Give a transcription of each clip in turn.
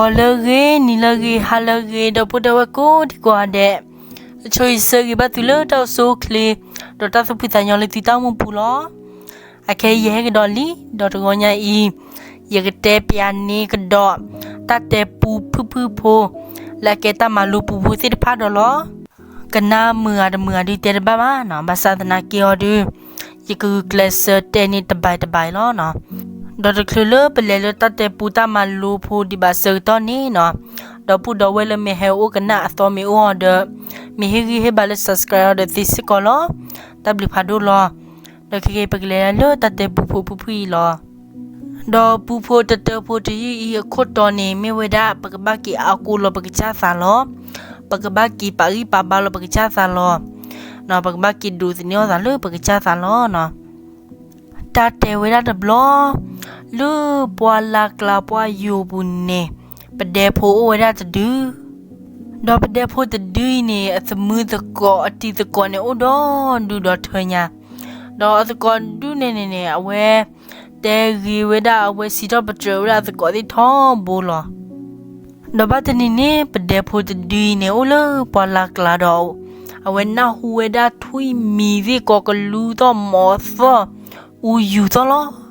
ဂီၤလၢအဂ့ၤ, နံၤလၢအဂ့ၤ, ဟါလၢအဂ့ၤ, ဒီပုၢ်ဒီဝဲၢ်ကိးဒံကိးဂၤဒဲး, ယဆိၣ်ဂ့ၤဆၢဂ့ၤဘၣ်သုလၢတၢ်အိၣ်ဆူၣ်အိၣ်ချ့, ဒီးတၢ်သူၣ်ဖှံသးညီလၢသုတၢ်အိၣ်မူပူၤလီၤ. အခဲအံၤယဟဲကဒီးလံ, ဒီးတဂီၤညါအံၤ, ယကတဲပျးန့ၢ်ကဒီး တၢ်တဲပူဖုၣ်ဖုၣ်ဖိ, လၢအကဲတၢ်မၤလိပူဖိသ့ၣ်တဖၣ်ဒီးလီၤ. ကနၣ်မုာ်ဂ့ၤတမုာ်ဂ့ၤဒုးတဲတဘၣ်ဘၣ်နီၤ, ဘၣ်ဆၣ်သနာ်က့အီၤဒုး, ယကဂုာ်ကျဲးစၢးတဲန့ၢ်တဘၣ်တဘၣ်အံၤလီၤနီၤ. ဒီးတချုးလၢပလဲၤလၢတၢ်တဲပူတၢ်မၤလိဖိဒံးဘၣ်အဆၢကတီၢ်န့ၣ်နီၤ, ဒီပုၢ်ဒီဝဲၢ်လၢမ့ၢ်ဟဲအိၣ်ကနၣ်အသီမ့ၢ်အိၣ်အီၤဒီး, မ့ၢ်ဟ့ၣ်ဂံၢ်ဟ့ၣ်ဘါလၢ subscribe အီၤဒီးသ့စ့ၢ်ကီးလီၤ. တၢ်ဘျုးဖးဒိၣ်လီၤ. ဒီးခဲကနံၣ်အံၤပကလဲၤလၢတၢ်တဲပူဖိဖုၣ်ဖုၣ်အံၤလီၤ. ဒီးပူဖိတတၢဖိတယုၢ်အံၤအခိၣ်တီန့ၣ် မ့ၢ်ဝဲဒၣ်ပကဘၣ်က့ၤအါကိၢ်လီၤပကစၢ်သးလီၤ. ပကဘၣ်က့ၤပာ်ဂံၢ်ပာ်ဘါလီၤပကစၢ်သးလီၤ. ပကဘၣ်က့ၤဒိးသန့ၤအီၤသးလၢပကစၢ်သးလီၤနီၤ. တၢ်တဲဝဲဒၣ်တဘျီ, လၢပှၢ်လၢ်ကျါပှၢ်ယိာ်ပူၤန့ၣ်, ပဒဲဖိအိၣ်ဝဲဒၣ်တဒု ဒီးပဒဲဖိတဒုအံၤန့ၣ် အသမုသကိးအတံၤသကိးန့ၣ်အိၣ်ဒီဒူၣ်ဒီထၢညါ, ဒီးအသကိးဒုန့ၣ်န့ၣ်န့ၣ် အဝဲတဲဂ့ၤဝဲဒၣ် အဝဲစံးထီၣ်ပတြၢၤဝဲဒၣ်အသကိးသ့ၣ်ထီဘိလီၤ. ဒီးဘၣ်တနံၤန့ၣ် ပဒဲဖိတဒုအံၤန့ၣ် အိၣ်လၢပှၢ်လၢ်ကျါဒီး အဝဲနၢ်ဟူဝဲဒၣ်ထွံၣ်မံၤသ့ၣ်ကိးကလူသီၣ်မီၤသီၣ် အူယူၤသီၣ်လီၤ.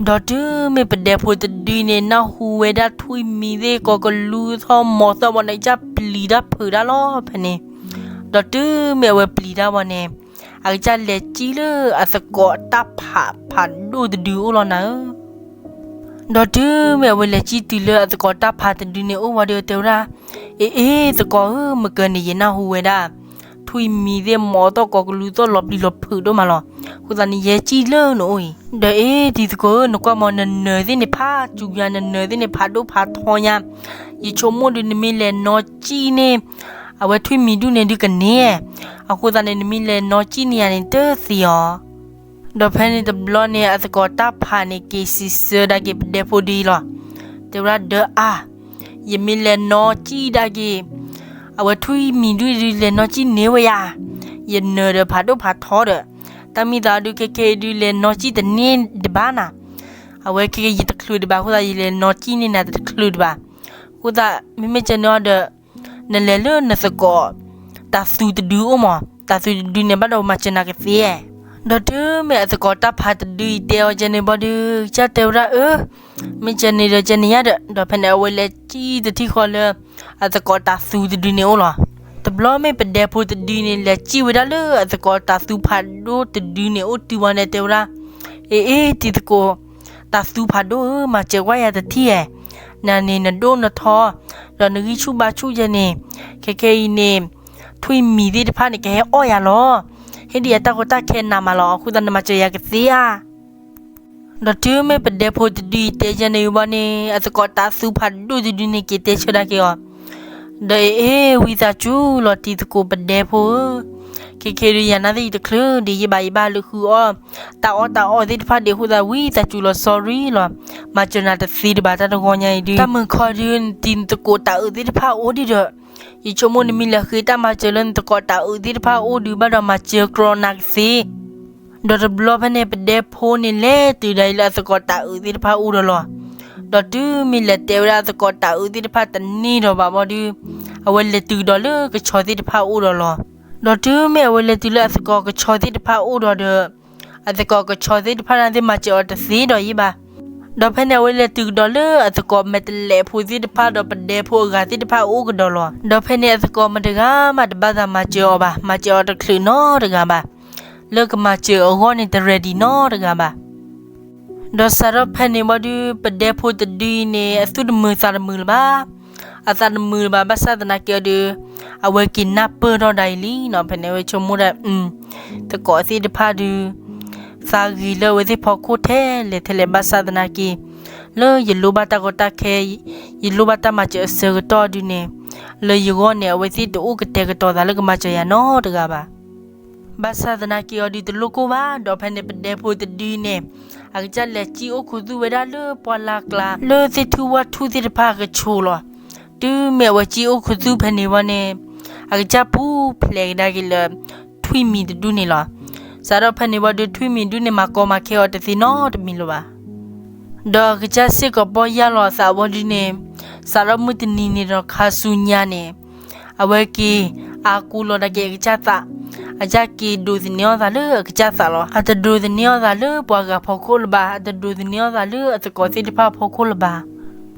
ဒီးတုၤမ့ၢ်ပဒဲဖိတဒုအံၤန့ၣ် နၢ်ဟူဝဲဒၣ်ထွံၣ်မံၤသ့ၣ်ကိးကလူသီၣ်မီၤသီၣ်ဘၣ်န့ၣ် အကစၢ်ပျံၤတၢ်ဖုးတၢ်လီၤဖဲန့ၣ်. ဒီးတုၤမ့ၢ်အဝဲပျံၤတၢ်ဘၣ်န့ၣ် အကစၢ်လဲၤစံၣ်လၢအသကိးတၢ်ဖးဖးဒိၣ်တဒုအိၣ်လီၤနၤဧၢ. ဒီးတုၤမ့ၢ်အဝဲလဲၤစံၣ်တုၤလၢအသကိးတၢ်ဖးတဒုန့ၣ်အိၣ်ဝံၤဒီးတဲဝဲဒၣ်, အ့အ့ သကိးဧၢ, မကၢန့ၣ် ယနၢ်ဟူဝဲဒၣ် ထွံၣ်မံၤသ့ၣ်မီၤသီၣ်ကိးကလူသီၣ်လီၤပျံၤလီၤဖုးဒိၣ်မးလီၤ. အဃိသတးန့ၣ် ယဟဲစံၣ်လၢနအိၣ်အံၤ. ဒီးအ့ တံၤသကိးဧၢ, နကွၢ်မး နနၢၤသ့ၣ်န့ၣ်ဖးစူၤညါ, နနၢၤသ့ၣ်န့ၣ်ဖးဒိၣ်ဖးထီညါ. ယဆိကမိၣ်ဒုး နမ့ၢ်လဲၤနီၢ်စံၣ်န့ၣ် အဝဲထွံၣ်မံၤဒုန့ၣ်ဒုးကန့ၢ်, အဃိသတးန့ၣ် နမ့ၢ်လဲၤနီၢ်စံၣ်န့ၢ်ယၤန့ၣ် တသ့အီၤ. ဒီးဖဲန့ၣ်တဘျီန့ၣ် အသကိးတၢ်ဖးန့ၣ် က့ၤစံးဆၢဒၣ်က့ၤပဒဲဖိဒုအံၤလီၤ. တဲဝဲဒၣ် ဒီးအါ, ယမ့ၢ်လဲၤနီၢ်စံၣ်ဒၣ်က့ၤ အဝဲထွံၣ်မံၤဒုဒုးလဲၤနီၢ်စံၣ်န့ၢ်ဝဲယၤ, ယနၢၤဒီးဖးဒိၣ်ဖးထီဒီး, တၢ်မ့ၢ်သးဒုး ခဲခဲအံၤဒုး လဲၤနီၢ်စံၣ်တန့ၢ်ဒံးဘၣ်နၤ. အဝဲခဲခဲအံၤ ယတချုးဒံးဘၣ်အဃိသတး ယလဲၤနီၢ်စံၣ်န့ၢ်နၤတချုးဒံးဘၣ်. အဃိသတး မ့မ့ၢ်ကဲန့ၣ်အီၤဒီး နလဲၤလၢနသကိး တၤသူတဒုအိၣ်မး, တၤသူတဒုန့ၣ် ဘၣ်ဒီးမၤစၢၤနၤကသ့. ဒီးတုၤမ့ၢ်အသကိးတၢ်ဖးတဒုအံၤတဲအီၤကဲန့ၣ်ဘၣ်ဒုး ကစၢ်တဲဝဲဒၣ် အၢ, မ့ၢ်ကဲန့ၣ်ဒီးကဲန့ၣ်ယါဒီး, ဒီးဖဲန့ၣ် အဝဲလဲၤစံၣ်တထံၣ်ဃီလၢ အသကိးတၤသူတဒုန့ၣ်အိၣ်လီၤ. တဘျီမ့ၢ်ပဒဲဖိတဒုန့ၣ် လဲၤစံၣ်ဝဲဒၣ်လၢအသကိးတၤသူဖးဒိၣ်တဒုန့ၣ် အိၣ်တုၤဝံၤန့ၣ် တဲဝဲဒၣ်, အ့အ့ တံၤသကိး တၤသူဖးဒိၣ်ဧၢ, မၤစၢၤကွၢ်ယၤတထံၣ်ဧါ. နၤန့ၣ်နဒိၣ်နထီ, ဒီးနဂံၢ်ဆူၣ်ဘါဆူၣ်ယဲန့ၣ်, ခဲခဲအံၤန့ၣ် ထွံၣ်မံၤသ့ၣ်တဖၣ်န့ၣ် ကဟဲအီၣ်ယၤလီၤ. ဟ့ၣ်ဒံးယၤတၢ်ကီတၢ်ခဲနးမးလီၤ. အဃိသတး နမၤစၢၤယၤကသ့ဧါ. ဒီးတုၤမ့ၢ်ပဒဲဖိတဒုအံၤတဲယဲန့ၣ်ဘၣ်န့ၣ် အသကိးတၤသူဖးဒိၣ်တဒုန့ၣ် က့ၤတဲဆၢဒၣ်က့ၤအီၤ, ဒီးအ့ ဝံသးစူၤလီၤ တံၤသကိးပဒဲဖိဧၢ, ခဲခဲဒုး ယၤနၢ်သ့ၣ်ယတချုးဒံးယဘၣ်, ယဘၣ်လူၤဃုအီၣ် တၢ်အီၣ်တၢ်အီသ့ၣ်တဖၣ်ဒံးအဃိသတး ဝံသးစူၤလီၤ sorry လီၤ. မၤစၢၤနၤတသ့ဒံးဘၣ် တၢ်တဂီၤညါအံၤဒုး. တၢ်မုာ်ခီဒုး နတံၤသကိးတၤအုးသ့ၣ်တဖၣ်အိၣ်ဒံးဒီး, ယဆိကမိၣ်နမ့ၢ်လဲၤဃ့တၢ်မၤစၢၤလၢနသကိးတၤအုးသ့ၣ်တဖၣ်အိၣ်ဒုးဘၣ်ဒီး မၤစၢၤကြီနၤကသ့. ဒီးတဘျီဖဲန့ၣ် ပဒဲဖိန့ၣ်လဲၤတုၤဒၣ်အံၤလၢအသကိးတၤအုးသ့ၣ်တဖၣ်အိၣ်ဒီးလီၤ. ဒီးတုၤမ့ၢ်လဲၤတဲဝဲဒၣ်အသကိးတၤအုးသ့ၣ်တဖၣ်တန့ၢ်ဒီးဘၣ်ဘၣ်ဒုး, အဝဲလဲၤတုၤကဒီးလၢကဆီသ့ၣ်တဖၣ်အိၣ်ဒီးလီၤ. ဒီးတုၤမ့ၢ်အဝဲလဲၤတုၤလၢအသကိးကဆီသ့ၣ်တဖၣ်အိၣ်ဒီးဒီး, အသကိးကဆီသ့ၣ်တဖၣ်န့ၣ်သ့ၣ်မၤစၢၤအီၤတသ့ဒီးယဲဘၣ်. ဒီးဖဲန့ၣ် အဝဲလဲၤတုၤကဒီးလၢအသကိးမဲာ်တဲးလဲးဖိသ့ၣ်တဖၣ်ဒီးပဒဲဖိအဂၤသ့ၣ်တဖၣ်အိၣ်ကဒီးလီၤ. ဒီးဖဲန့ၣ် အသကိးမတဂၤမးတဘၣ်သးမၤစၢၤအီၤဘၣ်, မၤစၢၤအီၤတချုးနီတဂၤဘၣ်. လၢကမၤစၢၤအဂီၢ်န့ၣ် တreadyနီတဂၤဘၣ်. ဒီးစးထီၣ်ဖဲန့ၣ်ဘၣ်ဒုး ပဒဲဖိတဒုအံၤန့ၣ် အသူၣ်တမုာ်သးတမုာ်လၢၤဘၣ်. အသးတမုာ်လၢၤဘၣ် ဘၣ်ဆၣ်သနာ်က့အီၤဒုး, အဝဲက့ၤနၢ်ပၢၢ်ထီၣ်ဒၣ်အံၤလံနီၤ. ဖဲန့ၣ် အဝဲဆိကမိၣ်ဒၣ်, သကိးသ့ၣ်တဖၣ်ဒုး သးဂ့ၤလၢအဝဲသ့ၣ်ဖီခိၣ်ထဲလဲၣ်ထဲလဲၣ် ဘၣ်ဆၣ်သနာ်က့ လၢယလိၣ်ဘၣ်တၢ်ကီတၢ်ခဲ, ယလိၣ်ဘၣ်တၢ်မၤစၢၤအဆၢကတီၢ်ဒုးန့ၣ်, လၢယဂီၢ်န့ၣ် အဝဲသ့ၣ်တအိၣ်ကတဲာ်ကတီၤသးလၢကမၤစၢၤယၤနီတဂၤဘၣ်. ဘၣ်ဆၣ်သနာ်က့အီၤဒုးတလိၣ်ကိၢ်ဘၣ်. ဒီးဖဲန့ၣ်ပဒဲဖိတဒုန့ၣ် အကစၢ်လဲၤစံၣ်အိၣ်ခူသူၣ်ဝဲဒၣ်လၢပှၢ်လၢ်ကျါ လၢသ့ၣ်ထူၣ်ဝၣ်ထူၣ်သ့ၣ်တဖၣ်အကဆူးလီၤ. တုၤမ့ၢ်အဝဲစံၣ်အိၣ်ခူသူၣ်ဖဲန့ၣ်ဝံၤန့ၣ်, အကစၢ်ပူၤဖျဲးကဒါက့ၤလၢ ထွံၣ်မံၤတဒုန့ၣ်လီၤ. စးထီၣ်ဖဲန့ၣ်ဝံၤဒုး ထွံၣ်မံၤဒုန့ၣ် မၤကီမၤခဲအီၤတသ့နီတမံၤလၢၤဘၣ်. ဒီးအကစၢ်စ့ၢ်ကီးပီၢ်ယၢ်လီၤအသးဝံၤဒုန့ၣ်, စးထီၣ်မုၢ်တနံၤန့ၣ်ဒီးခါဆူညါန့ၣ် အဝဲက့ၤအါကူလီၤဒၣ်က့ၤအကစၢ်သး, အကစၢ်က့ၤဒိးသန့ၤအီၣ်သးလၢအကစၢ်သးလီၤ. အတဒိးသန့ၤအီၣ်သးလၢပှၤဂၤဖီခိၣ်လၢၤဘၣ်, အတဒိးသန့ၤအီၣ်သးလၢအသကိးသ့ၣ်တဖၣ်ဖီခိၣ်လၢၤဘၣ်.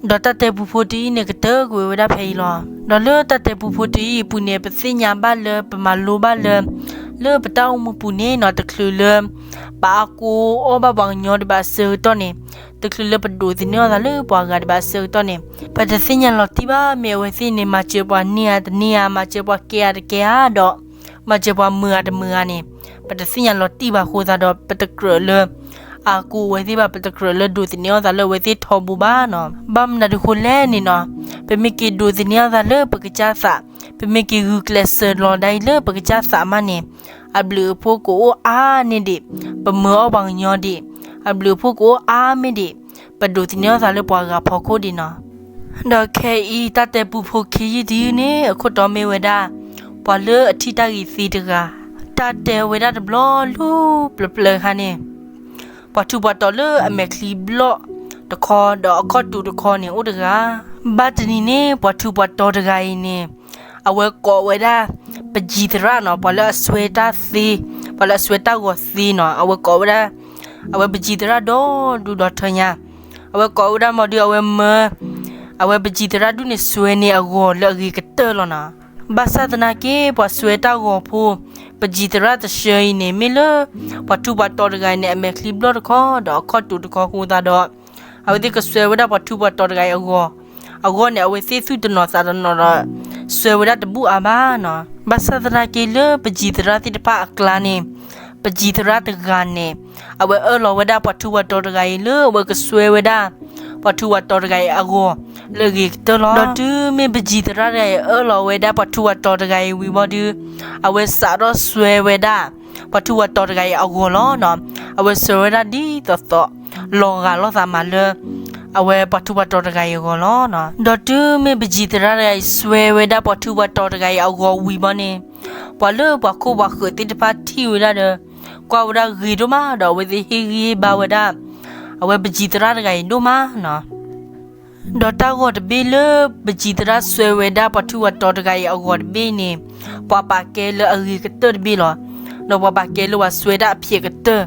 ဒီးတၢ်တဲပူဖိတယုၢ်န့ၣ် ကတၢၢ်ကွံာ်ဝဲဒၣ်ဖဲအံၤလီၤ. ဒီးလၢတၢ်တဲပူဖိတယုၢ်အံၤအပူၤန့ၣ် ပသ့ၣ်ညါဘၣ်လၢပမၤလိဘၣ်လၢ လၢပတၢ်အိၣ်မူပူၤန့ၣ်နီၤ တချုးလၢ ပအါကူအီၣ်ဘၣ်ပှၤကညီဒံးဘၣ်အဆၢကတီၢ်န့ၣ်, တချုးလၢပဒိးသန့ၤအီၣ်သးလၢပှၤဂၤဒံးဘၣ်အဆၢကတီၢ်န့ၣ်, ပတသ့ၣ်ညါလီၤတံၢ်ဘၣ် မ့ၢ်အဝဲသ့ၣ်န့ၣ် မၤစၢၤပှၤန့ၢ်ဧါတန့ၢ်ဧါ, မၤစၢၤပှၤကဲဧါတကဲဧါ, ဒီး မၤစၢၤပှၤမုာ်ဧါတမုာ်ဧါန့ၣ် ပတသ့ၣ်ညါလီၤတံၢ်ဘၣ်အဃိသတးဒီး ပတကြၢးလၢ အါကူအဝဲသ့ၣ်ဘၣ်, ပတကြၢးလၢဒိးသန့ၤအီၣ်သးလၢအဝဲသ့ၣ်ထီဘိဘၣ်နီၤ. ဘၣ်မနုၤဒ်ဃိလဲၣ်န့ၣ်နီၤ, ပမ့ၢ်က့ၤဒိးသန့ၤအီၣ်သးလၢပကစၢ်သး, ပမ့ၢ်က့ၤဂုာ်ကျဲးစၢးလီၤဒၣ်အံၤလၢပကစၢ်သးမးန့ၣ်, အဘျုးအဖှိၣ်ကအိၣ်အါန့ၢ်ဒံး, ပမၢအီၣ်ပှၤကညီဒံး, အဘျုးအဖှိၣ်ကအိၣ်အါမ့ၢ်ဒံး, ပဒိးသန့ၤအီၣ်သးလၢပှၤဂၤဖီခိၣ်ဒံးနီၤ. ဒီးခဲအံၤတၢ်တဲပူဖိခံယုၢ်တယုၢ်န့ၣ် အခိၣ်တီမ့ၢ်ဝဲဒၣ် ပှၤလၢအထံၣ်တၢ်ဂ့ၤသ့တဂၤ, တၢ်တဲဝဲဒၣ်တဘျီလၢပျၢၤပျၢၤခါန့ၣ်, ပှၤထူးပှၤတီၤလၢအမဲာ်ချံဘျီၣ်တခီ ဒီးအခီၣ်တူာ်တခီန့ၣ်အိၣ်တဂၤ. ဘၣ်တနံၤန့ၣ် ပှၤထူးပှၤတီၤတဂၤအံၤန့ၣ် အဝဲကိးဝဲဒၣ် ပန်းချီသရၣ်နီၤ, ပှၤလၢအစွဲတၢ်သ့, ပှၤလၢအစွဲတၢ်ဂီၤသ့နီၤ, အဝဲကိးဝဲဒၣ် အဝဲပန်းချီသရၣ်ဒီဒူၣ်ဒီထၢညါ, အဝဲကိးဝဲဒၣ်မ့ၢ်ဒုး အဝဲမၢ အဝဲပန်းချီသရၣ်ဒူၣ်န့ၣ်စွဲန့ၢ်အဂီၤလၢအဂ့ၤကတၢၢ်လီၤနီၤ. ဘၣ်ဆၣ်သနာ်က့ ပှၤစွဲတၢ်ဂီၤဖိ ပန်းချီသရၣ်တဆှၢအံၤန့ၣ် မ့ၢ်လၢ ပှၤထူးပှၤတီၤတဂၤအံၤန့ၣ် အမဲာ်ချံဘျီၣ်တခီ ဒီးအခီၣ်တူာ်တခီအဃိသတးဒီး အဝဲသ့ၣ်ကစွဲဝဲဒၣ်ပှၤထူးပှၤတီၤတဂၤအံၤအဂီၤ, အဂီၢ်န့ၣ် အဝဲသ့ၣ်သူၣ်တနီၤသးတနီၤဒီး စွဲဝဲဒၣ်တဘူၣ်အါဘၣ်နီၤ. ဘၣ်ဆၣ်သနာ်က့လၢပန်းချီသရၣ်သ့ၣ်တဖၣ်အကျါန့ၣ် ပန်းချီသရၣ်တဂၤန့ၣ် အဝဲအၢၣ်လီၤဝဲဒၣ်ပှၤထူးပှၤတီၤတဂၤအံၤလၢအဝဲကစွဲဝဲဒၣ် ပှၤထူးပှၤတီၤတဂၤအံၤအဂီၤ လၢအဂ့ၤကတၢၢ်လီၤ. ဒီးတုၤမ့ၢ်ပန်းချီသရၣ်တဂၤအံၤအၢၣ်လီၤဝဲဒၣ်ပှၤထူးပှၤတီၤတဂၤအံၤဝံၤဘၣ်ဒုး အဝဲစးထီၣ်စွဲဝဲဒၣ် ပှၤထူးပှၤတီၤတဂၤအံၤအဂီၤလီၤနီၤ. အဝဲစွဲဝဲဒၣ်ဒ်သိးသိး လီၤဂာ်လိာ်သးမးလၢ အဝဲပှၤထူးပှၤတီၤတဂၤအံၤအဂီၤလီၤနီၤ. ဒီးတုၤမ့ၢ်ပန်းချီသရၣ်တဂၤအံၤစွဲဝဲဒၣ်ပှၤထူးပှၤတီၤတဂၤအံၤအဂီၤဝံၤဘၣ်န့ၣ် ပှၤလၢပှၤခိၣ်ပှၤဃၢၤသ့ၣ်တဖၣ်ထံၣ်ဝဲဒၣ်ဒီး ကွၢ်ဝဲဒၣ်ဂ့ၤဒိၣ်မး ဒီးအဝဲသ့ၣ်ဟ့ၣ်ဂံၢ်ဟ့ၣ်ဘါဝဲဒၣ် အဝဲပန်းချီသရၣ်တဂၤအံၤဒိၣ်မးနီၤ. ဒီးတၢ်ဂီၤတဘ့ၣ်လၢပန်းချီသရၣ်စွဲဝဲဒၣ်ပှၤထူးပှၤတီၤတဂၤအံၤအဂီၤတဘ့ၣ်န့ၣ် ပှၤပာ်ကဲလၢအဂ့ၤကတၢၢ်တဘ့ၣ်လီၤ. ဒီးပှၤပာ်ကဲလၢပှၤစွဲဒၣ်အဖျဲးကတၢၢ်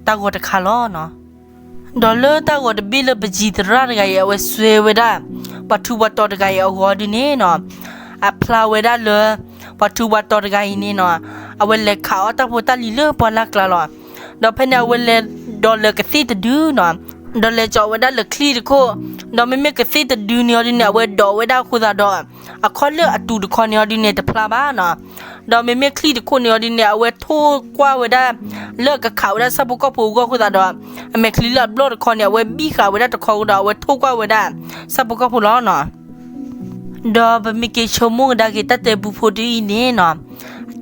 တၢ်ဂီၤတခါလီၤနီၤ. ဒီးလၢတၢ်ဂီၤတဘ့ၣ်လၢပန်းချီသရၣ်တဂၤအံၤ အဝဲစွဲဝဲဒၣ် ပှၤထူးပှၤတီၤတဂၤအံၤအဂီၤဒုးန့ၣ်နီၤ အဖျါဝဲဒၣ်လၢ ပှၤထူးပှၤတီၤတဂၤအံၤန့ၣ်နီၤ အဝဲလဲၤခးအီၣ်တၢ်ဖိတၢ်လံၤလၢပှၢ်လၢ်ကျါလီၤ. ဒီးဖဲန့ၣ် အဝဲလဲၤဒီးလၢကသ့ၣ်တဒုနီၤ ဒီးလဲၤကၠီဝဲဒၣ်လၢချံၣ်တခိၣ်, ဒီးမ့မ့ၢ်ကသ့ၣ်တဒုန့ၣ်အီၤဒုးန့ၣ် အဝဲဒိးဝဲဒၣ်အဃိသတးဒီး အခီၣ်လၢအတူာ်တခီန့ၣ်အီၤဒုးန့ၣ် တဖျါဘၣ်နီၤ. ဒီးမ့မ့ၢ်ချံၣ်တခိၣ်န့ၣ်အီၤဒုးန့ၣ် အဝဲထိၣ်ကွၢ်ဝဲဒၣ် လၢကခးဝဲဒၣ်ဆၣ်ဖိကီၢ်ဖိအဂီၢ်အဃိသတးဒီး အမဲာ်ချံလၢအဘျီၣ်တခီန့ၣ် အဝဲဘံၣ်ဃာ်ဝဲဒၣ်တခီအဃိဒီး အဝဲထိၣ်ကွၢ်ဝဲဒၣ် ဆၣ်ဖိကီၢ်ဖိလီၤနီၤ. ဒီးပမ့ၢ်က့ၤဆိကမိၣ်ကဒါက့ၤတၢ်တဲပူဖိတယုၢ်အံၤန့ၣ်နီၤ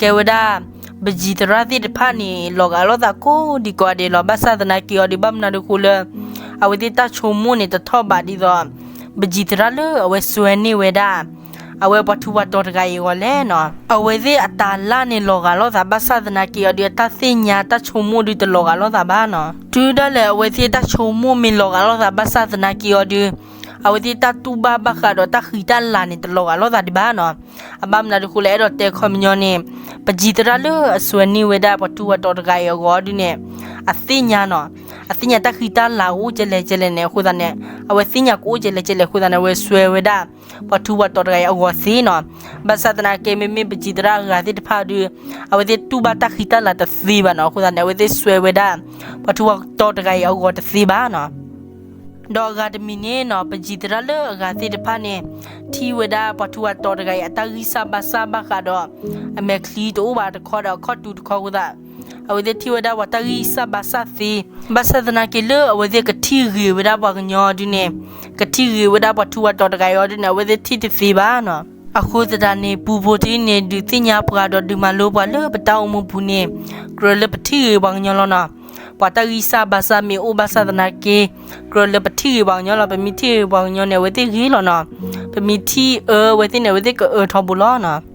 ကဲဝဲဒၣ် ပန်းချီသရၣ်သ့ၣ်တဖၣ်န့ၣ် လီၤဂာ်လိာ်သးကိးဒံးကိးဂၤဒဲးလီၤ. ဘၣ်ဆၣ်သနာ်က့အီၤဒုး ဘၣ်မနုၤဒ်ဃိလၢ အဝဲသ့ၣ်တၢ်ဆိကမိၣ်န့ၣ် တထီၣ်ဘးဒ်သိး ပန်းချီသရၣ်လၢအဝဲစွဲန့ၢ်ဝဲဒၣ် အဝဲပှၤထူးပှၤတီၤတဂၤအံၤအဂီၤလဲၣ်နီၤ. အဝဲသ့ၣ်အတၢ်လၢ်န့ၣ်လီၤဂာ်လိာ်သး ဘၣ်ဆၣ်သနာ်က့အီၤဒုး အတၢ်သ့ၣ်ညါတၢ်ဆိကမိၣ်ဒုးတလီၤဂာ်လိာ်သးဘၣ်နီၤ. တုၤဒၣ်လဲာ်အဝဲသ့ၣ်တၢ်ဆိကမိၣ်မ့ၢ်လီၤဂာ်လိာ်သး ဘၣ်ဆၣ်သနာ်က့အီၤဒုး အဝဲသ့ၣ်တၢ်တူၢ်ဘၣ်ဘၣ်ဃးဒီးတၢ်ဃံတၢ်လၤန့ၣ် တလီၤဂာ်လိာ်သးဒံးဘၣ်နီၤ. အဘၣ်မနုၤဒ်ဃိလၢ အဲၣ်ဒိးတဲခီပညီန့ၣ် ပန်းချီသရၣ်လၢအစွဲန့ၢ်ဝဲဒၣ်ပှၤထူးပှၤတီၤတဂၤအံၤအဂီၤဒုးန့ၣ် အသ့ၣ်ညါနီၤ. အသ့ၣ်ညါတၢ်ဃံတၢ်လၤကအိၣ်ကဲလဲၣ်ကဲလဲၣ်န့ၣ် အဃိသတးန့ၣ် အဝဲသ့ၣ်ညါကအိၣ်ကဲလဲၣ်ကဲလဲၣ်အဃိသတးန့ၣ် အဝဲစွဲဝဲဒၣ် ပှၤထူးပှၤတီၤတဂၤအံၤအဂီၤသ့နီၤ. ဘၣ်ဆၣ်သနာ်က့ မ့မ့ၢ်ပန်းချီသရၣ်အဂၤသ့ၣ်တဖၣ်ဒုး အဝဲသ့ၣ်တူၢ်ဘၣ်တၢ်ဃံတၢ်လၤတသ့ဘၣ်နီၤ. အဃိသတးန့ၣ် အဝဲသ့ၣ်စွဲဝဲဒၣ် ပှၤထူးပှၤတီၤတဂၤအံၤအဂီၤတသ့ဘၣ်နီၤ. ဒီးအဂၤတမံၤန့ၣ်နီၤ ပန်းချီသရၣ်လၢအဂၤသ့ၣ်တဖၣ်န့ၣ် ထံၣ်ဝဲဒၣ်ပှၤထူးပှၤတီၤတဂၤအံၤ အတၢ်ဂံၢ်စၢ်ဘါစၢ်ဘၣ်ဃးဒီး အမဲာ်ချံတအိၣ်ဘၣ်တခီဒီးအခီၣ်တူာ်တခီအဃိသတး အဝဲသ့ၣ်ထံၣ်ဝဲဒၣ်ပှၤတၢ်ဂံၢ်စၢ်ဘါစၢ်သ့, ဘၣ်ဆၣ်သနာ်က့လၢအဝဲသ့ၣ်ကထံၣ်ဂ့ၤဝဲဒၣ်ပှၤကညီအီၤဒုးန့ၣ်, ကထံၣ်ဂ့ၤဝဲဒၣ်ပှၤထူးပှၤတီၤတဂၤအံၤအီၤဒုးန့ၣ် အဝဲသ့ၣ်ထံၣ်တသ့ဘၣ်နီၤ. အဃိသတးန့ၣ် ပူဖိတယုၢ်န့ၣ် ဒုးသ့ၣ်ညါပှၤဒီးဒုးမၤလိပှၤလၢပတၢ်အိၣ်မူပူၤန့ၣ် ကြၢးလၢပထံၣ်ဂ့ၤပှၤကညီလီၤနီၤ. ပှၤတၢ်ဂံၢ်စၢ်ဘါစၢ်မ့ၢ်အိၣ်ဘၣ်ဆၣ်သနာ်က့ ကြၢးလၢပထံၣ်ဂ့ၤပှၤကညီလီၤ. ပမ့ၢ်ထံၣ်ဂ့ၤပှၤကညီန့ၣ် အဝဲသ့ၣ်ဂ့ၤလီၤနီၤ. ပမ့ၢ်ထံၣ်အၢဝဲသ့ၣ်န့ၣ် အဝဲသ့ၣ်ကအၢထီဘိလီၤနီၤ.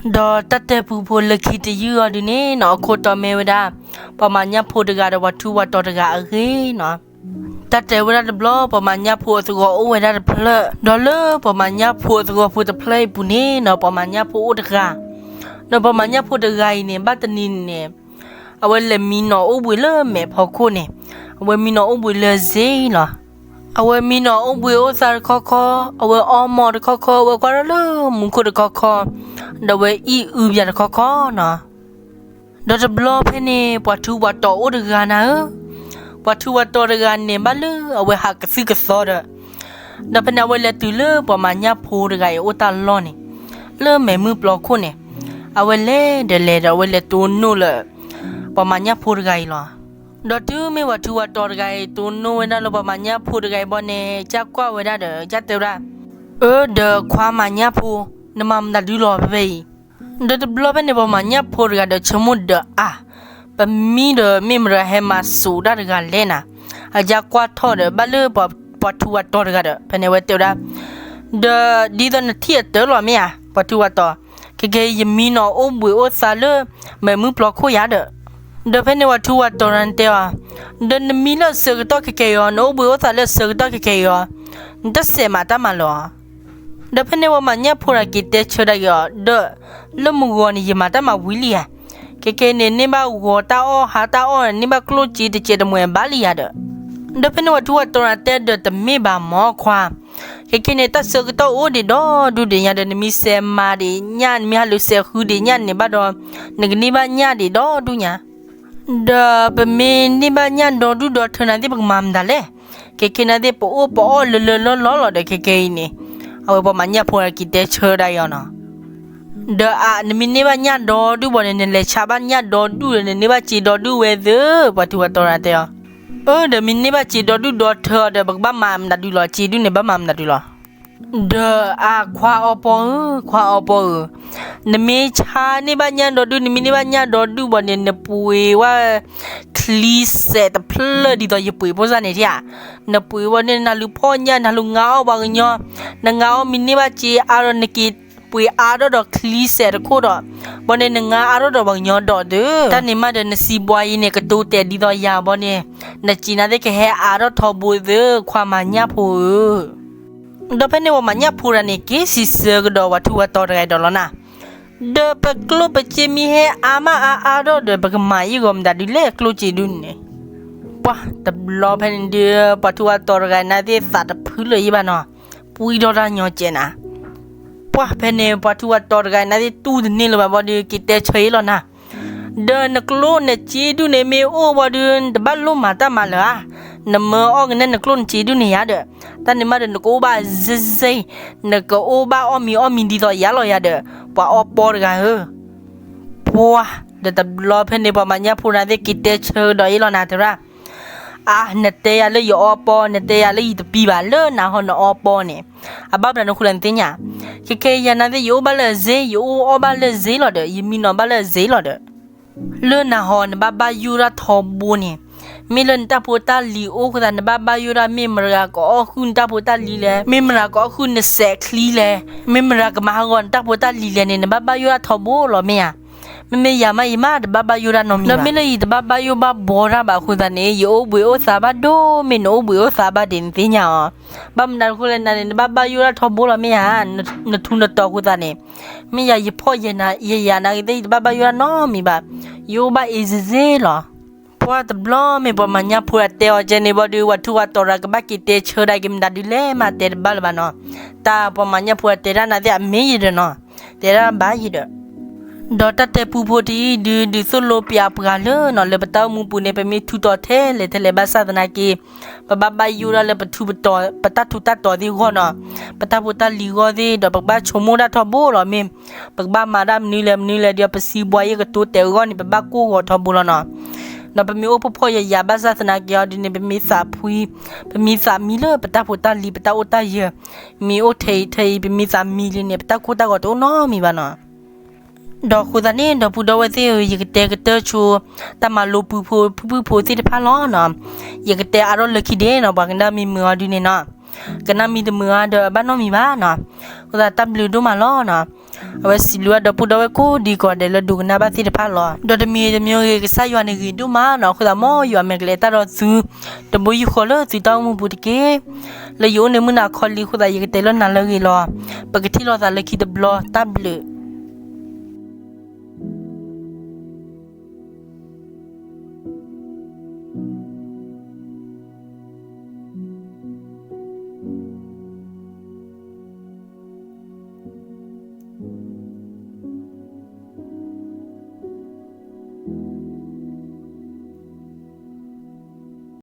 ဒီးတၢ်တဲပူဖိလၢခံတယုၢ်အီၤဒုးန့ၣ်နီၤ အခိၣ်တီမ့ၢ်ဝဲဒၣ် ပှၤမၤညၣ်ဖိတဂၤဒီးပှၤထူးပှၤတီၤတဂၤအဂ့ၢ်နီၤ. တၢ်တဲဝဲဒၣ်တဘျီ ပှၤမၤညၣ်ဖိအသဝီအိၣ်ဝဲဒၣ်တဖျၢၣ်, ဒီးလၢပှၤမၤညၣ်ဖိအသဝီဖိတဖျၢၣ်အံၤပူၤန့ၣ်နီၤ ပှၤမၤညၣ်ဖိအိၣ်တဂၤ, ဒီးပှၤမၤညၣ်ဖိတဂၤအံၤန့ၣ် ဘၣ်တနံၤန့ၣ် အဝဲလဲၤမံနီၤအိၣ်ဘှံးလၢမဲာ်ဖီခိၣ်န့ၣ်, အဝဲမံနီၤအိၣ်ဘှံးလၢစ့လီၤ. အဝဲမံနီၤအိၣ်ဘှံးအိၣ်သးတခီခီ, အဝဲအီမိာ်တခီခီ, အဝဲကွၢ်ထီၣ်လၢမူခိၣ်တခီခီ, ဒီးအဝဲအံၣ်အုပၠးတခီခီနီၤ. ဒီးတဘျီဖဲန့ၣ် ပှၤထူးပှၤတီၤအိၣ်တဂၤနၤဧၢ, ပှၤထူးပှၤတီၤတဂၤန့ၣ် ဘၣ်လၢအဝဲဟးကသုၣ်ကသီဒီး, ဒီးဖဲန့ၣ် အဝဲလဲၤတုၤလၢပှၤမၤညၣ်ဖိတဂၤအံၤအိၣ်တၢ်လီၢ်န့ၣ်, လၢမဲာ်မုၢ်ပျီခိၣ်န့ၣ်, အဝဲလဲၤဒီးလဲၤဒီး အဝဲလဲၤတိၢ်နီၣ်လၢ ပှၤမၤညၣ်ဖိတဂၤအံၤလီၤ. ဒီးတုၤမ့ၢ်ပှၤထူးပှၤတီၤတဂၤအံၤ တိၢ်နီၣ်ဝဲဒၣ်လၢပှၤမၤညၣ်ဖိတဂၤအံၤဘီန့ၣ် ကၢ်ကွၢ်ဝဲဒၣ်ဒီး ကၢ်တဲဝဲဒၣ်, အၢဒီးခွါမၤညၣ်ဖိ, နမၤမတၤဒုလီၤဖဲဖဲအံၤ, ဒီးတဘျီဖဲန့ၣ် ပှၤမၤညၣ်ဖိတဂၤဒီး ဆိကမိၣ်ဒီးအါ, ပမံဒီးမ့ၢ်မတၤဟဲမၤစိာ်တၢ်တဂၤလဲၣ်နၤ, အကၢ်ကွၢ်ထီၣ်ဒီး ဘၣ်လၢပှၤထူးပှၤတီၤတဂၤဒီး ဖဲန့ၣ်အဝဲတဲဝဲဒၣ်, ဒီးဒ်သိးနထံၣ်အတၢ်လီၤမ့ၢ်ဧါ, ပှၤထူးပှၤတီၤ, ခဲကဲ ယမံနီၤအိၣ်ဘှံးအိၣ်သးလၢ မဲာ်မုၢ်ပျီခိၣ်ယၤဒီး, ဒီးဖဲန့ၣ်ပှၤထူးပှၤတီၤတဂၤန့ၣ်တဲအီၤ, ဒီးနမံလၢအဆၢကတီၢ်ခဲကဲအံၤအီၤ, နအိၣ်ဘှံးအိၣ်သးလၢအဆၢကတီၢ်ခဲကဲအံၤအီၤ, နတစဲးမၤတၢ်မၤလၢၤအီၤ ဒီးဖဲန့ၣ်ပှၤမၤညၣ်ဖိတဂၤက့ၤတဲဆၢဒၣ်က့ၤအီၤ, ဒီးလၢမုၢ်ဂီၤန့ၣ် ယမၤတၢ်မၤဝံၤလံဧါ, ခဲကဲန့ၣ် န့ၢ်ဘၣ်ဂီၤတၢ်အီၣ်ဟါတၢ်အီၣ်န့ၣ် န့ၢ်ဘၣ်ကျိၣ်စ့တစဲးတမှဲၤဘၣ်လံဧါဒီး, ဒီးဖဲန့ၣ်ပှၤထူးပှၤတီၤတဂၤတဲဒီး တမ့ၢ်ဘၣ်မၢ်ခွါ, ခဲကဲန့ၣ် တၢ်ဆၢကတီၢ်အိၣ်ဒံးဒီဒူၣ်ဒံးညါဒီး နမ့ၢ်စဲးမၤဒံးညၣ် နမ့ၢ်ဟးလူၤစဲးဃုဒံးညၣ်န့ၣ်ဘၣ်ဒီး နကန့ၢ်ဘၣ်ညၣ်ဒံးဒီဒူၣ်ညါ ဒီးပမ့ၢ်န့ၢ်ဘၣ်ညၣ်ဒီဒူၣ်ဒီထၢနၤသ့ၣ် ပကမၤမတၤလဲၣ်. ခဲကဲနၤသ့ၣ် ပအိၣ်ပအီၣ်လၢလၢလီၢ်လီၢ်လီၤဒီး ခဲကဲအံၤန့ၣ်, အဝဲပှၤမၤညၣ်ဖိတဂၤက့ၤတဲဆၢဒၣ်အီၤနီၤ. ဒီးအါ နမ့ၢ်န့ၢ်ဘၣ်ညၣ်ဒီဒူၣ်ဘၣ်န့ၣ် နလဲၤဆါဘၣ်ညၣ်ဒီဒူၣ်ဒီး နန့ၢ်ဘၣ်စ့ဒီဒူၣ်ဝဲသ့, ပှၤထူးပှၤတီၤတဂၤတဲအီၤ. အၢ ဒီးမ့ၢ်န့ၢ်ဘၣ်စ့ဒီဒူၣ်ဒီထၢဒီး ပကဘၣ်မၤမတၤဒုလီၤ, စ့ဒူၣ်န့ၣ် ဘၣ်မၤမတၤဒုလီၤ. ဒီးအါ ခွါအီပီဧၢ, ခွါအီပီဧၢ, နမ့ၢ်ဆါန့ၢ်ဘၣ်ညၣ်ဒီဒူၣ်, နမ့ၢ်န့ၢ်ဘၣ်ညၣ်ဒီဒူၣ်ဘၣ်န့ၣ် နပှ့ၤဝဲချံစဲးတဖျၢၣ်ဒ်သိးယပှ့ၤဖိစၢ်န့ၣ်ဧါ. နပှ့ၤဝဲန့ၣ် နလူၤဖီၣ်ညၣ်, နလူၤငါအီၣ်ပှၤကညီ, နငါအီၣ်မ့ၢ်န့ၢ်ဘၣ်စ့အါဒီး နက့ၤပှ့ၤအါထီၣ်ဒီးချံစဲးတခိၣ်ဒီး, ဘီန့ၣ် နငါအါထီၣ်ဒီးပှၤကညီဒီးသ့, တၢ်န့ၣ်မးဒီး နစံးဘှါအံၤန့ၣ် ကတိၤတဲာ်ဒ်သိးယၤဘီန့ၣ်, နစံးနၤသ့ၣ်ကဟဲအါထီၣ်ထီဘိသ့, ခွါမၤညၣ်ဖိဧၢ. ဒီးဖဲန့ၣ်ပှၤမၤညၣ်ဖိတဂၤန့ၣ် က့ၤစံးဆၢကဒီးပှၤထူးပှၤတီၤတဂၤအံၤဒီးလီၤနၤ. ဒီးပကျိၣ်ပစ့မ့ၢ်ဟဲအါမး အါအါထီၣ်ဒီး ပကမၤယံာ်ဂီၤမတၤဒုလဲၣ် ကျိၣ်စ့ဒုန့ၣ်. ပှၤတဘျီဖဲန့ၣ်ဒီး ပှၤထူးပှၤတီၤတဂၤအံၤနၤသ့ၣ်သးတဖုလၢၤယံာ်ဘၣ်နီၤ, ပှံထီၣ်တၢ်ညီကဲးနၤ. ပှၤဖဲန့ၣ် ပှၤထူးပှၤတီၤတဂၤအံၤနၤသ့ၣ်တူၢ်တန့ၢ်လၢၤဘၣ်ဘီဒီး က့ၤတဲဆၢယံာ်လီၤနၤ. ဒီးနကျိၣ်နစ့ဒုန့ၣ်မ့ၢ်အိၣ်ဘီဒီး နတဘၣ်လိၣ်မၤတၢ်မၤလၢၤဧါ. နမၢအီၣ်ကနဲၣ်နကျိၣ်နစ့ဒုန့ၣ်ယၤဒီး, တၢ်န့ၣ်မးဒီး နကအိၣ်ဘၣ်စ့စ့, နကအိၣ်ဘၣ်အီၣ်မံၤအီၣ်မံၤဒ်သိးယၤလီၤယၤဒီး, ပှၤအီပီတဂၤဧၢ. ပှၤ ဒီးတဘျီဖဲန့ၣ် ပှၤမၤညၣ်ဖိနၤသ့ၣ်က့ၤတဲဆၢဒီးယံာ်လီၤနၤ တဲဝဲဒၣ်, အါ နတဲယၤလၢယအီပီ, နတဲယၤလၢယတပံၤဘၣ်, လၢနၤဟီနအီပီန့ၣ်, အဘၣ်မနုၤနဃိလဲၣ်နသ့ၣ်ညါ. ခဲကဲယၤနၤသ့ၣ် ယအိၣ်ဘၣ်လၢအစ့, ယအိၣ်အီၣ်ဘၣ်လၢအစ့လီၤဒီး ယမံနီၤဘၣ်လၢအစ့လီၤဒီး လၢနၤဟီ နဘၣ်ဘၣ်ယိၣ်ဒၣ်ထီဘိန့ၣ်, မ့ၢ်လၢနတၢ်ဖိတၢ်လံၤအိၣ်အဃိသတး နဘၣ်ဘၣ်ယိၣ်ဒၣ် မ့ၢ်မတၤကအီၣ်ဃုာ်နတၢ်ဖိတၢ်လံၤလဲၣ်, မ့ၢ်မတၤကအီၣ်ဃုာ်နစဲးချံလဲၣ်, မ့ၢ်မတၤကမၤဟးဂီၤနတၢ်ဖိတၢ်လံၤလဲၣ်န့ၣ် နဘၣ်ဘၣ်ယိၣ်ဒၣ်ထီဘိလီၤမ့ၢ်ဧါ. မ့မ့ၢ်ယၤမး ယမးတဘၣ်ဘၣ်ယိၣ်ဒၣ်နီတမံၤဘၣ်. ဒီးမ့ၢ်လၢယတဘၣ်ဘၣ်ယိၣ်ဘၣ်ဘှီတၢ်ဘၣ်အဃိသတးန့ၣ် ယအိၣ်ဘှံးအိၣ်သးဘၣ်ဒိၣ်မ့ၢ်နအိၣ်ဘှံးအိၣ်သးဘၣ်ဒံး နသ့ၣ်ညါအီၤ. ဘၣ်မနုၤအဃိလဲၣ်နၤန့ၣ် နဘၣ်ဘၣ်ယိၣ်ဒၣ်ထီဘိလီၤမ့ၢ်ဧါ, နထူနတီၤအဃိသတးန့ၣ်, မ့ၢ်ယၤယဖီၣ်ယယာ်နၤဂ့ၤသ့ၣ် ယတဘၣ်ဘၣ်ယိၣ်ဒၣ်နီတမံၤဘၣ်, ယအိၣ်ဘၣ်အ့စ့စ့လီၤ. ပှၤတဘျီမ့ၢ်ပှၤမၤညၣ်ဖိဒၣ်တဲအီၤကဲန့ၣ်ဘီဒီး ပှၤထူးပှၤတီၤတဂၤကဘၣ်က့ၤတဲဆၢဒၣ်က့ၤမတၤဒုလဲၣ်မး တဲတဘၣ်လၢၤဘၣ်နီၤ. တၢ်ပှၤမၤညၣ်ဖိဒၣ်တဲဒၣ်နၤသ့ၣ်အမ့ၢ်ယၤဒီးနီၤ, တဲဒၣ်ဘၣ်ယၤဒီး ဒီးတၢ်တဲပူဖိတအံၤဒုး ဒုးသိၣ်လိပှၤပှၤလၢနီၤ လၢပတၢ်အိၣ်မူပူၤန့ၣ် ပမ့ၢ်ထူးတီၤထဲလဲၣ်ထဲလဲၣ်ဘၣ်ဆၣ်သနာ်က့ ပဘၣ်ဘၣ်ယိၣ်ဒၣ်လၢပထူးပတီၤ ပတၢ်ထူးတၢ်တီၤသ့ၣ်အဂီၢ်နီၤ, ပတၢ်ဖိတၢ်လံၤအဂီၢ်သ့ၣ် ဒီးပကဘၣ်ဆိကမိၣ်တၢ်ထီဘိလီၤ. မ့ၢ်ပကဘၣ်မၤတၢ်မနုၤလဲၣ်မနုၤလဲၣ်ဒီး ပစံးဘှါယဲၢ်ကတိၤတဲာ်အဂီၢ်န့ၣ် ပဘၣ်ကိၢ်ဂီၤထီဘိလီၤနီၤ. ဒီးပမ့ၢ်အိၣ်ဖှီၣ်ဖှီၣ်ယာ်ယာ်ဘၣ်ဆၣ်သနာ်က့အီၤဒုးန့ၣ် ပမ့ၢ်သးဖှံ ပမ့ၢ်သးမံလၢပတၢ်ဖိတၢ်လံၤ ပတၢ်အိၣ်တၢ်ယၢၤ မ့ၢ်အိၣ်ထဲအံၤထဲအံၤ ပမ့ၢ်သးမံလံန့ၣ် ပတၢ်ကိၢ်တၢ်ဂီၤတအိၣ်နီတမံၤဘၣ်နီၤ. ဒီးအဃိသတးန့ၣ် ဒီပုၢ်ဒီဝဲၢ်သ့ၣ်ဧၢ, ယကတဲကတၢၢ်ဆိ တၢ်မၤလိပုၢ်ဖိဖုၣ်ဖုၣ်ဖိသ့ၣ်တဖၣ်လီၤနီၤ. ယကတဲအါထီၣ်လၢခံဒ့ၣ်နီၤ, ပှၤကနၣ်မံမုာ်အီၤဒုးန့ၣ်နီၤ, ကနၣ်မံတမုာ်အါဒီးဘၣ်နီတမံၤဘၣ်နီၤ. အဃိသတးတၢ်ဘျုးဒိၣ်မးလီၤနီၤ. အဝဲစံးဘျုးဘၣ်ဒီပုၢ်ဒီဝဲၢ်ကိးဒံကိးဂၤဒဲးလၢဒိကနၣ်ဘၣ်သ့ၣ်တဖၣ်လီၤ. ဒီးတမံၤတမံၤဂ့ၤ ကစၢ်ယွၤန့ၣ်ဂ့ၤဒိၣ်မးနီၤ. အဃိသတး မ်ယွၤမ့ၢ်ကလဲၤတၢ်ဒီးသုတဘိယူၢ်ဃီလၢသုတၢ်အိၣ်မူပူၤတက့ၢ်. လၢယအိၣ်န့ၣ်မုၢ်နၤခီလံအဃိသတး ယကတဲလၢနၤလၢအဂ့ၤလီၤ. ပကထံၣ်လိာ်သးလၢခံတဘျီ တၢ်ဘျုး.